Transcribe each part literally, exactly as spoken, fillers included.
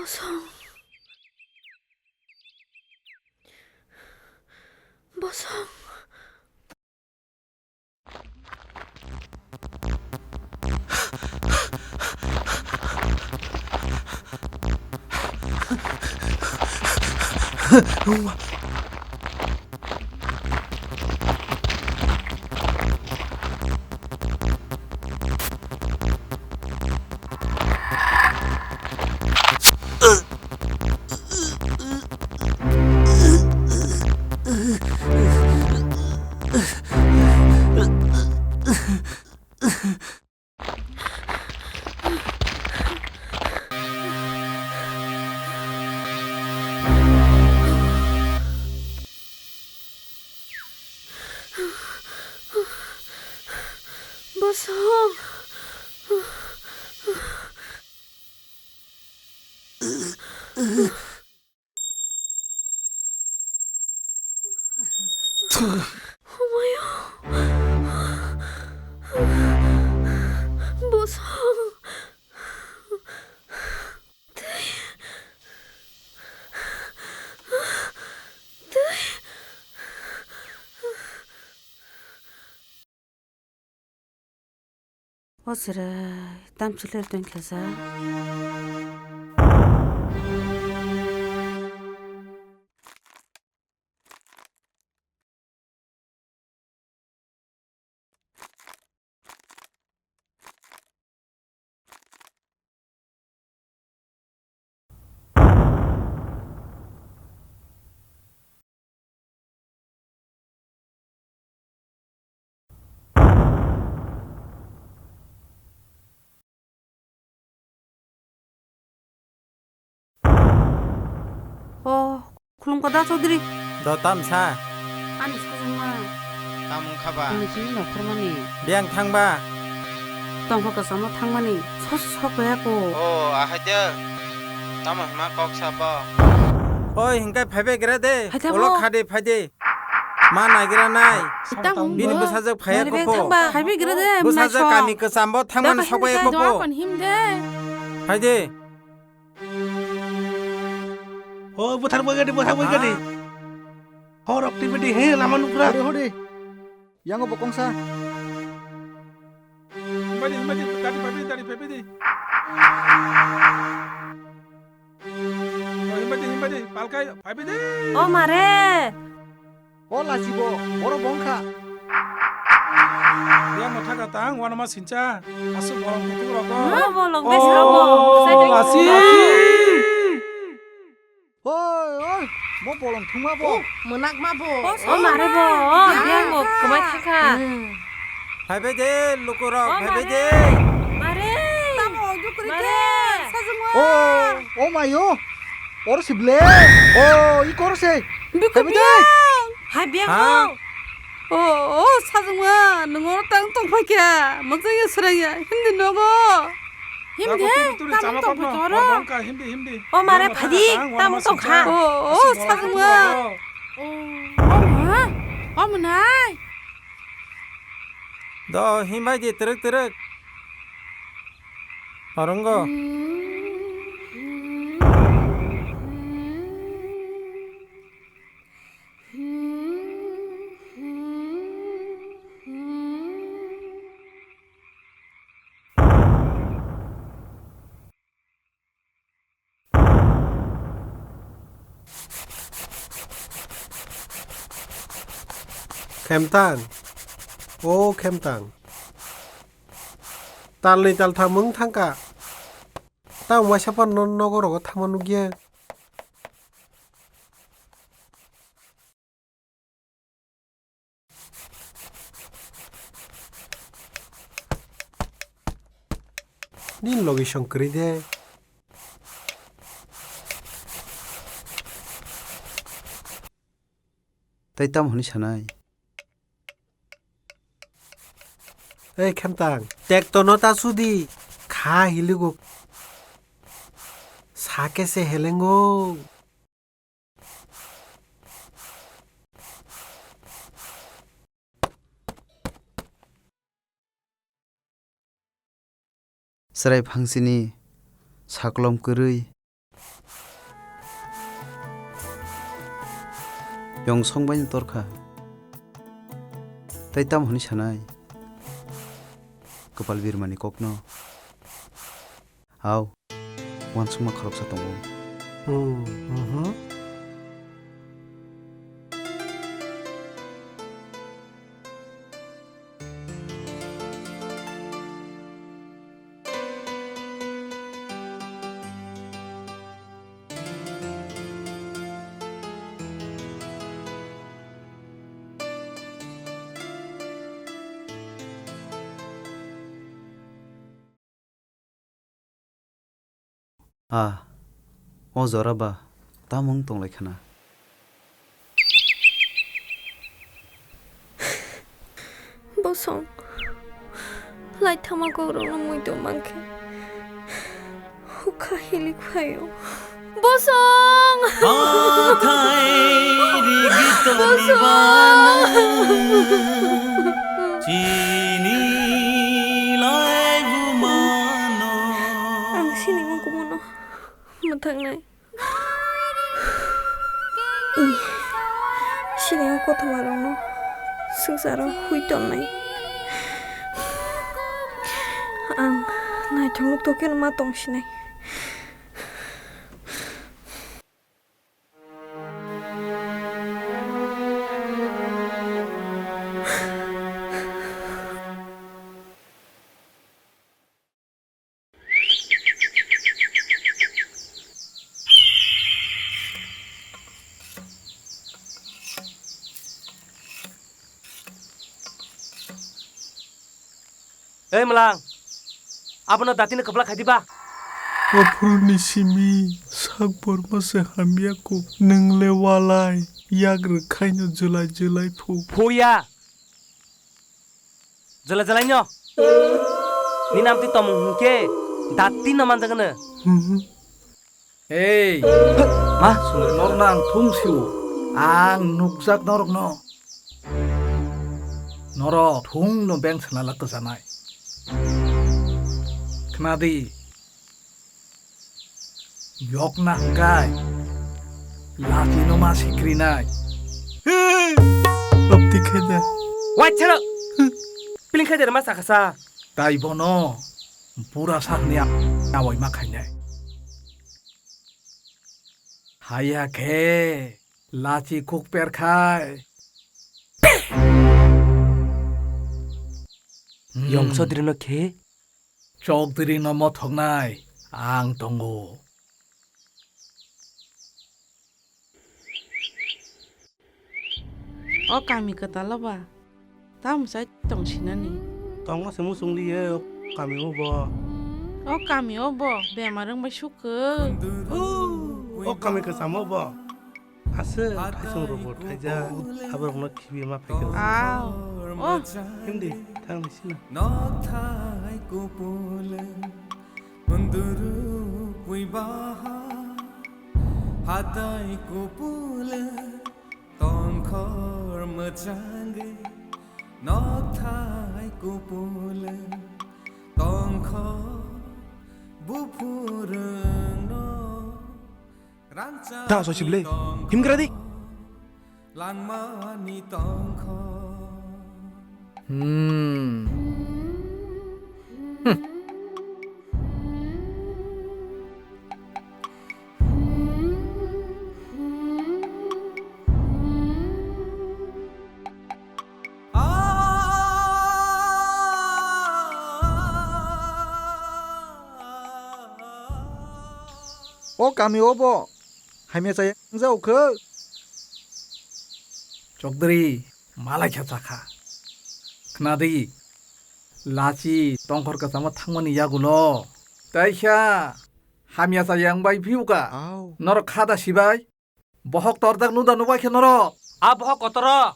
Bosong. Bosong. Bosong. Humayo. Bosong. Twi. Twi. O chwrai, tamo chwlwi tongkha sa? O, khulumkha da Chaudhary. Do tam sa? Ani sajwkma. Tam wngkha ba? Nini chini nokharmani. Biyang thang ba? Tongkha kwchamo thangmani. Sos sok ya ko. O, ahai de. Tamo hwnma kok sa bo? Oi, hingkai phaibai gra de. Hai thabo. Ulo kha de, phai de. Ma naigra nai. Tamo. Bini bwsajwk phaiya ko pho. Phaibai gra de. Bwsajwk kami kwchambo thangmani sok ya ko pho. Phai de. O, bwthar bai gadi, bwthar bai gadi. Ha? Horok twi bidi, he, lama nukra. Hode, hode. Yango bo kongsa. Himbai di, himbai di, dari phabi, dari phabi di. O, himbai di, himbai di, palkai, phabi di. O mare. O lachi bo, borok bo wngkha. Yang motha ka tang, wanama sincha. Aswk bolong kutung rok. Bolong bai sabo. Lasi. Oi, oi, mo bolong thwngma bo. Mwnakma bo. O mare bo, o yang bo kwmai thangkha. Phaibai de, lukurok, phaibai de. Mare. Tamo, jukri ke, sajwkma. O, o mayo. Oro si ble. O, i koro se. Biko phaibai de. Hai biyang. Ha? O, o, sajwkma, nwng oro tang tongphai kha. Mwchangya swrangya, himdi nogo. Himdi, tamo tongphai kha oro. O mare phadi, tamo tongkha. O, o, sajwkma. O, o ma, o mwnai. Do, himbai di twrwk twrwk. Orongo. Khemtang, o Khemtang, talnwi taltham wng thangkha, tamo waisa phano nogo rogo thangma nukya. Nini location kwrwi de. Tei tamo hwnwi sanai? Ei Khemtang, tekto no ta sudi, kha hiligo. Sake se helengo. Chwrai phangsini saklom kwrwi Yong song bai no tor kha. Tai tamo hwnwi sanai? Kwpal birmani kokno. Hao, uansukma khoroksa tongo. Hmm, mhm. Ah, o jora ba tamo wng tong lai khna? Bosong, laithama kokrokno muitu mankhe hukha hilik phaio. Bosong! Hathai rigi tongni bana chini lai bumano. Ang sinimo kumono mwthangnai. Ih, sinio kothomarokno swngcharo hui tonnai. Ang naithok nuk tokeno ma tong sinai. Ei mwlang, abono datino kwplak khai diba? Aphuruni simi sak borma se hamya kuk, nwng le walai yak rwkhaino jwlai jwlai phu. Phuya. Jwlai jwlai no. Nini amtwi tomung hwnkhe dati no manjak no. Mhm. Ei, ma, norokno ang thung sio, ang nukjak norokno. Norok thung no beng swnala kwchanai. Khna di. Yokna hwnkhe lachino ma sikrinai. Abdi khe de. Wai chalo. Piling khe de ma sakasa. Tai bono bura sakni awai ma khainai. Haya khe lachi kuk per khai. Hmm. Yong Chaudhary no khe. Chaudhary no mothoknai ang tongo. O kami kwtalo ba, tamo chai tong sinani? Tongma se muchung liye o kami o bo. O kami o bo bemar wng bai sukho. O, o kami kwcham o bo. Aswk thaisong rok bo thaijak, aborok no khibi ma phaikha. Aw, oh. Himdi, thang sina. Nokthai kupul, kunduru pui baha, hatai kupul, tongkhor mwchang, nokthai kupul, tongkhor buphurwng no. Da, sosi bwle. Himgra di. Hmm. Hmm. O kami o bo hamya chaya wngjao khe. Chokdri, malai kha chakha. Khnadi, lachi tongkhor kwchama thangmani yagulo. Taikha hamya chaya wngbai phiuka. Au. Norok kha da sibai? Bohok torjak nuda nubai khe norok. A bohok kotoro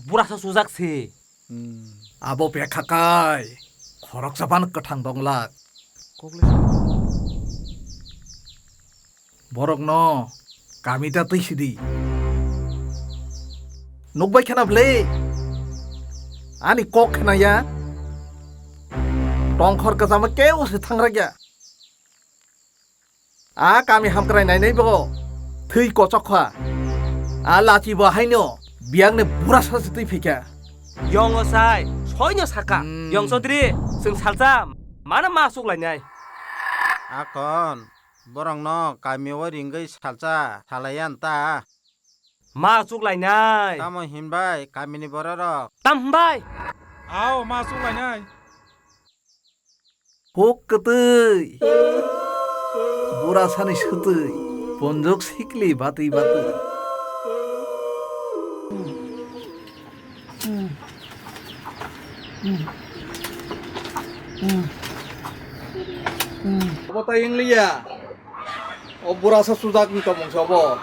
burasa sujak se. Hmm. Abo bekha kai khoroksa phano kwthang donglak. Kokle. Borokno kamita twi sidi. Nukbai khena bwle? Ani kok khnaya. Tongkhor kwchama keu se thangrakya. A kami hamkrai nainai bo thwi kochok kha. A lachi bo haino biyang ne bura sa se twi phikha. Yong o sai, soino saka. Hmm. Yong Chaudhary, chwng salsa, mana ma achuk lainai. Akon, borokno kami o ringwi salsa, salaiya nta. Ma achuk lainai. Tamo hinbai, kamini bororok? Tam hinbai? Ao, ma achuk lainai. Huk kwtwi. Bura sani swtwi. Ponjok sikli batwi batwi. Obo tai wngliya. O bura sa sujak ni tomong se obo.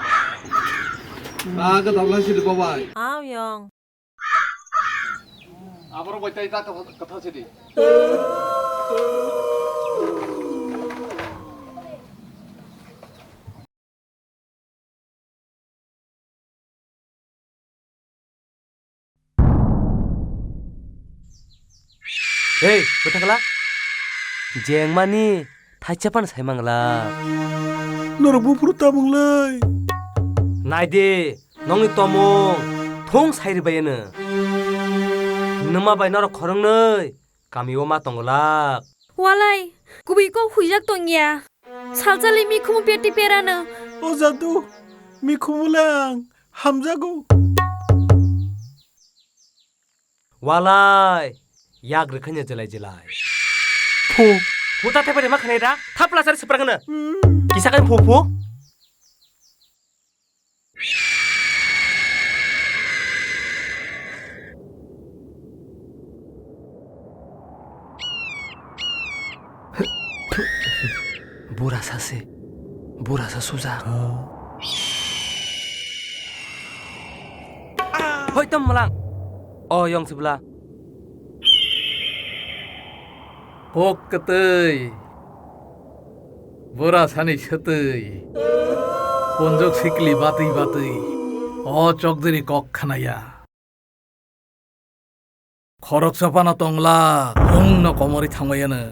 Ah, ke dam lai sidi ko bai. Ao yong. Aboro bai tai ta katha sidi. Hei, bwthakla. Jengmani thaisa phano sai mangla. Norok buphuru tabung lai. Nai de, nongni tomung thung sai rwbaiyano. Nwma bai norok khoroknwi kami o ma tongolak. Walai, kubui kok huijak tongya. Salsali mikhumu peti perano. O jadu, mikhumu le ang hamjago. Walai, yak rwkhaino jelai jelai. Phu. Phu ta thepari ma khanai da, thapla sari sepra khana. Hmm. Kisa kai phu phu. Bura sa se, bura sa sujak. Hoi tam malang. O yong sibla. Hok kwtwi. Bura sani swtwi. Ponjok sikli batwi batwi. O chokdiri kok khanaya. Khoroksa phano tongla, bongno komorwi thangbaiyano.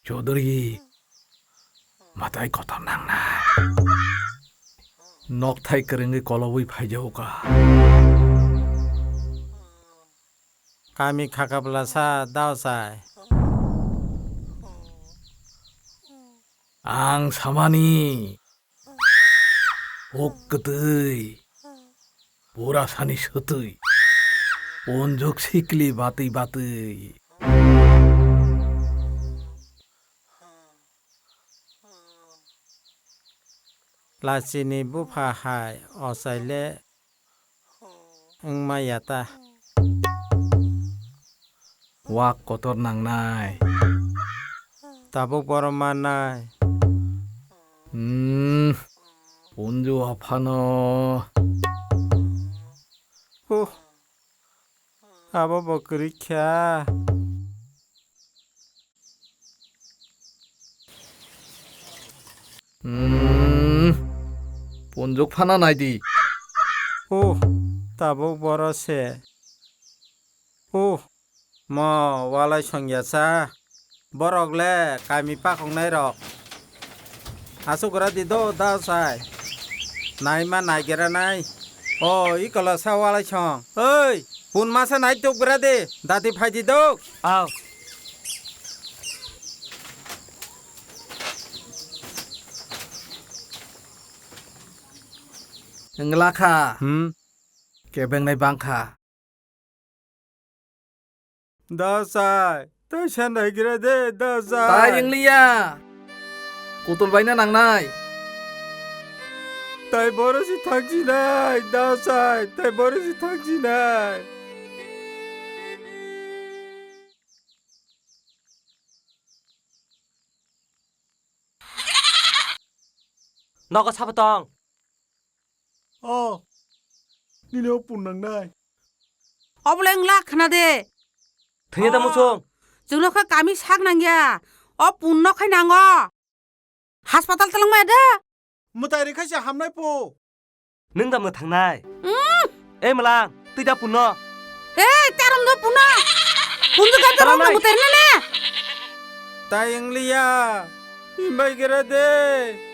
Chaudhary, mwtai kotor nangnai. Nokthai kwrwngwi kolobwi phaijago ka. Kami khakapla sa dao chai. Ang samani huk kwtwi, pura sani swtwi, ponjok sikli batwi batwi. Lachini bupha hai ochai le wngma ya ta. Wak kotor nangnai. Tabuk borom mannai. Hmm, punju aphano. Uh, abo bo kwrwi kha. Hmm, punjok phana nai di. Uh, tabuk boro se. Uh, mo walai songya cha. Borok le kami pakhoknai rok. Asuk gra di do da sai. Nai ma nai gra nai. O, i kola sa walai song. Oi, pun masa nai tuk gra di. Dati phai di do. Aw. Wngla kha. Hmm? Kebeng nai bang kha. Dachai, tei sen naigra de, dachai. Tai wngliya. Kutul baina nangnai. Tai boro si thangsinai, dachai, tai boro si thangsinai. Nogo sabo tong. O, nini o pun nangnai. Obo le wngla khna de. Thwngya da muchung. Chwngno kha kami sak nangya. O pun no khai nango. Haspatal talwng maya da. Mwtai rikha se hamnai po. Nwng da mwthangnai. Mm. Ei mwlang, twi da pun no. Ei, tarom do puno. Punju gata rok na buter na na. Tai engliya. Imbai gira de.